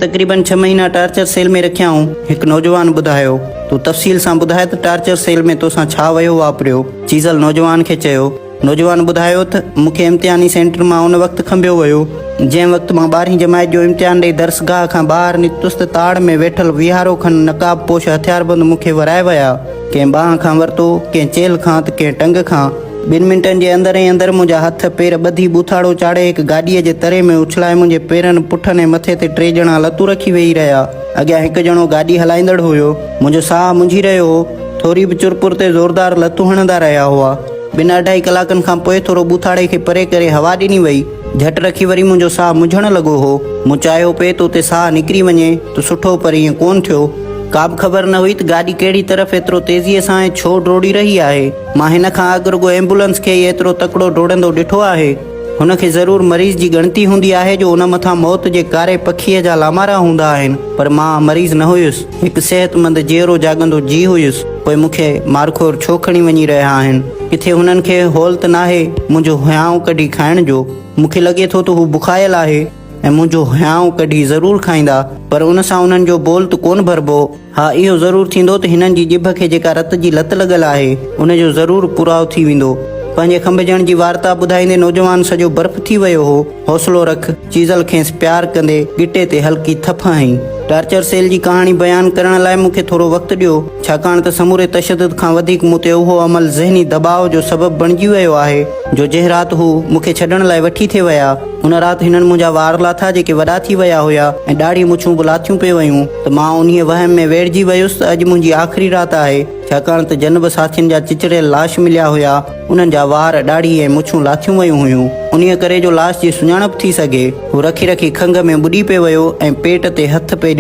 تقريبن ڇهه مهينا ٽارچر سيل ۾ رکيائون، هڪ نوجوان ٻڌايو. تون تفصيل سان ٻڌاء ته ٽارچر سيل ۾ توسان ڇا وهيو واپريو؟ چيزل نوجوان کي چيو. نوجوان ٻڌايو ته، مون کي امتحاني سينٽر مان ان وقت کنڀيو ويو، جنهن وقت مان ٻارهين جماعت جو امتحان ڏئي درسگاهه کان ٻاهر نڪتس ته تاڙ ۾ ويٺل ويهارو کن نقاب پوش هٿياربند مون کي ورائي ويا. ڪنهن ٻانهن کان ورتو، ڪنهن چيلهه کان ته ڪنهن ٽنگ کان. ٻن منٽن جي اندر ئي اندر منهنجا هٿ پير ٻڌي ٻوٿاڙو چاڙهي هڪ گاڏيء جي تري ۾ اڇلائي منهنجي پيرن، پٺن ۽ مٿي تي ٽي ڄڻا لتون رکي ويهي رهيا. اڳيان هڪ ڄڻو گاڏي هلائيندڙ هيو. منهنجو ساهه منجهي رهيو هو. ٿوري به چرپر تي زوردار لتون هڻندا رهيا هئا. ٻن اڍائي ڪلاڪن کان پوء ٿورو ٻوٿاڙي کي پري ڪري هوا ڏني وئي. جهٽ رکي وري منهنجو ساهه منجهڻ لڳو هو. مون چاهيو پئي ته اتي ساهه نڪري وڃي ته سٺو پر ائين ڪونه ٿيو. ڪابه خبر نه هئي ته گاڏي ڪهڙي طرف ايترو تيزيء سان ۽ ڇو ڊوڙي رهي آهي. مان هن کان اڳ رڳو ايمبولنس کي ئي ايترو تڪڙو ڊوڙندو ڏٺو آهي. هن کي ضرور مريض جي ڳڻتي هوندي آهي جو ان مٿان موت جي ڪاري پکيء جا لامارا هوندا آهن. پر مان مريض نه هيس. هڪ صحتمند جيئرو جاڳندو جيء هيس. پوء مون کي مارخور ڇو کڻي وڃي رهيا آهن؟ ڪٿي هنن کي هول ته ناهي منهنجو هيانء ڪڍي کائڻ جو؟ مون کي لڳي ٿو ته هو بکايل آهي. ۽ منهنجو هيانء ڪڍي ضرور کائيندا، پر ان سان انهن جو بول ته ڪونه ڀربو. ها، اهو ضرور ٿيندو ته هنن جي ڄڀ کي جيڪا رت جي لت لڳل آهي، ان جو ضرور پورائو ٿي ويندو. پنهنجي کنڀجڻ جي وارتا ٻڌائيندي نوجوان سڄو برف ٿي ويو هو. حوصلو رک، چيزل کيس پيار ڪندي ڳٽي تي هلڪي ٿڦ هنئي. ٽارچر سيل جي ڪهاڻي بيان ڪرڻ لاء مون کي ٿورو وقت ڏيو، ڇاڪاڻ ته سموري تشدد کان وڌيڪ مون تي اهو عمل ذهني دٻاء جو سبب بڻجي ويو آهي، جو جنهن رات هو مون کي ڇڏڻ لاء وٺي ٿي ويا، ان رات هنن منهنجا وار لاٿا جيڪي وڏا ٿي ويا هيا ۽ ڏاڙهي مڇون به لاٿيون پئي ويون ته مان انهيء وهم ۾ ويڙهجي ويس ته اڄ منهنجي آخري رات آهي ڇاڪاڻ ته جن به ساٿين جا چچريل لاش مليا هيا انهن جا وار، ڏاڙهي ۽ مڇون لاٿيون ويون هيون انهيء ڪري جو لاش جي سڃاڻپ ٿي سگهي. هو رکي رکي کنگهه ۾ ٻڏي پئي ويو ۽ پيٽ تي هٿ پئي.